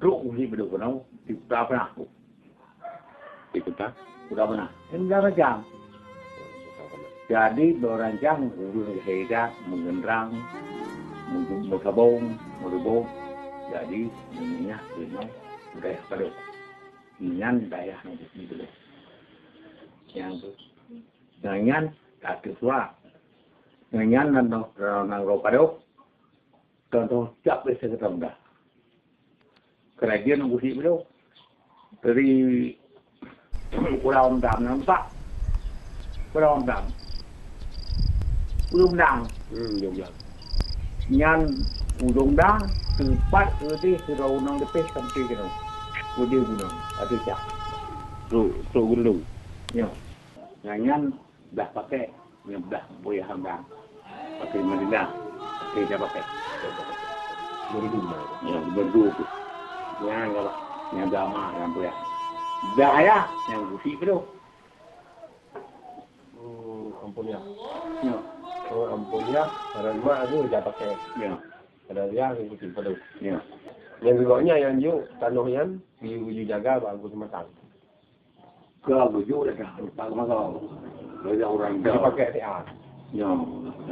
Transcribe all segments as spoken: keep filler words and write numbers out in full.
Trok u Geuchik Beudôh keunoe, di Kuta Beunah. Di Kuta? Kuta Beunah. Nyan blang rancang. Jadi, blang rancang ureueng Heda, Meugeudrang, Meu-, Meusabong, Meureuboh. Jadi, meunyoe keunoe dayah padub. Nyan dayah nyang di Beudôh. Nyang tu. Nyang nyan ka teusuak. Nyang nyan nan, nan, nan, nan padub. Contoh, cap biasa kita mudah. Kerajian Geuchik Beudôh. Dari Pulau Endam nampak. Pulau Endam. Pulau Endam. Hmm, jom, jom. Nyan ujong dang, teumpat keudeh sidroe gunong leupeh sampai keunoe. Keudeh gunong, ada cak. Trok, trok gunong. Ya. Nyan, nyan Blah pakai, nyan blah boyah hamba. Pakai Madinah, pakai dah pakai. Merdu. Ya, merdu tu. Nyan apa? Nyan agama, nyan boyah. Blah ayah, nyan Geuchik Beudôh. Oh, ampun ya. Ya. Oh, ampun ya. Karena mak tu dah pakai. Ya. Karena dia Geuchik Beudôh. Ya. Nyang geuh nyan nyang jok tanoh nyan, di, di jaga bak Angku Seumatang. Ka geujok dah, tak masa. Beda orang dah. Dipakai tiap. Nyo,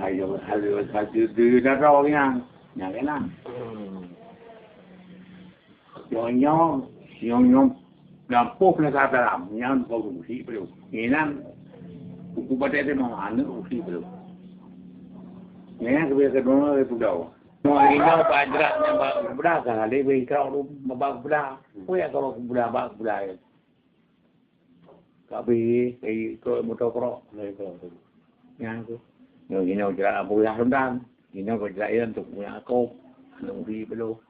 ayo, ayo, satu, dua, dah tahu nyan. Nyan kan lah. Hmm. Nyo, nyo, nyo, nyo, lampu kena salah dalam. Nyan baru Geuchik Beudôh. Nyan, buku batai dia mau anak Geuchik Beudôh. Nyan kebiasaan orang dari Pudau. Mau ingat Pak Jerat yang bawa kebelah, kan ada beri kau tu bawa kebelah. Apa yang kau bawa kebelah, bawa kebelah. Ka bri, eh, ikot moto krok, nah, ikot tu. Nyan tu. Nyoe, nyoe jerat Abu Yah Rondang. Nyoe keu jerat Iran tu, punya aku. Aneuk Ubi Beudôh.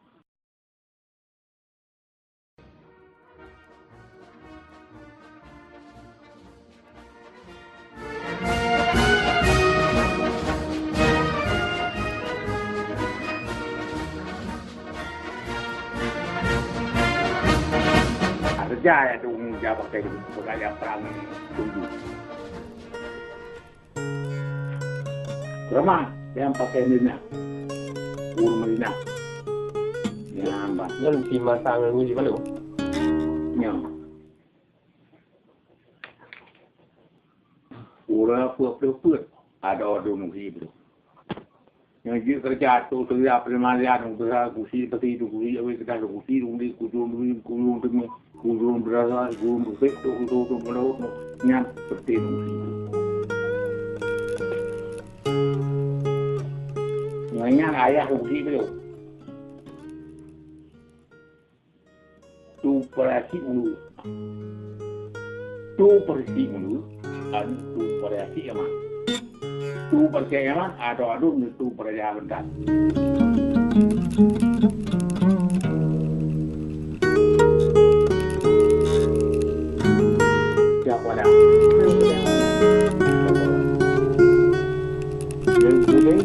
Kerja ya tu, ja pakai tu, pakai yang perang tu. Ramah yang pakai Madinah. Ureueng Madinah. Ya, bah. Nyan si masa ngon Geuchik Beudôh. Ya. Ureueng peuet-peuet, ada dua muhib tu. Nyang jeuet keureuja tu, keureuja peuleumahan, usaha kusi, peti tu kusi, awai keudah tu kusi, tu di kujong, tu kujong, tu kujong berasa, kujong beusek, tu, tu, tu, tu, tu, nyan peti tu kusi. Nyan, nyan ayah kusi tu. Tu peurasi ulu. Tu peurasi ulu, anu tu peurasi aman. Tu peurasi aman, adu-adu neu tu peurasi aman. Siap wala. Yang boleh.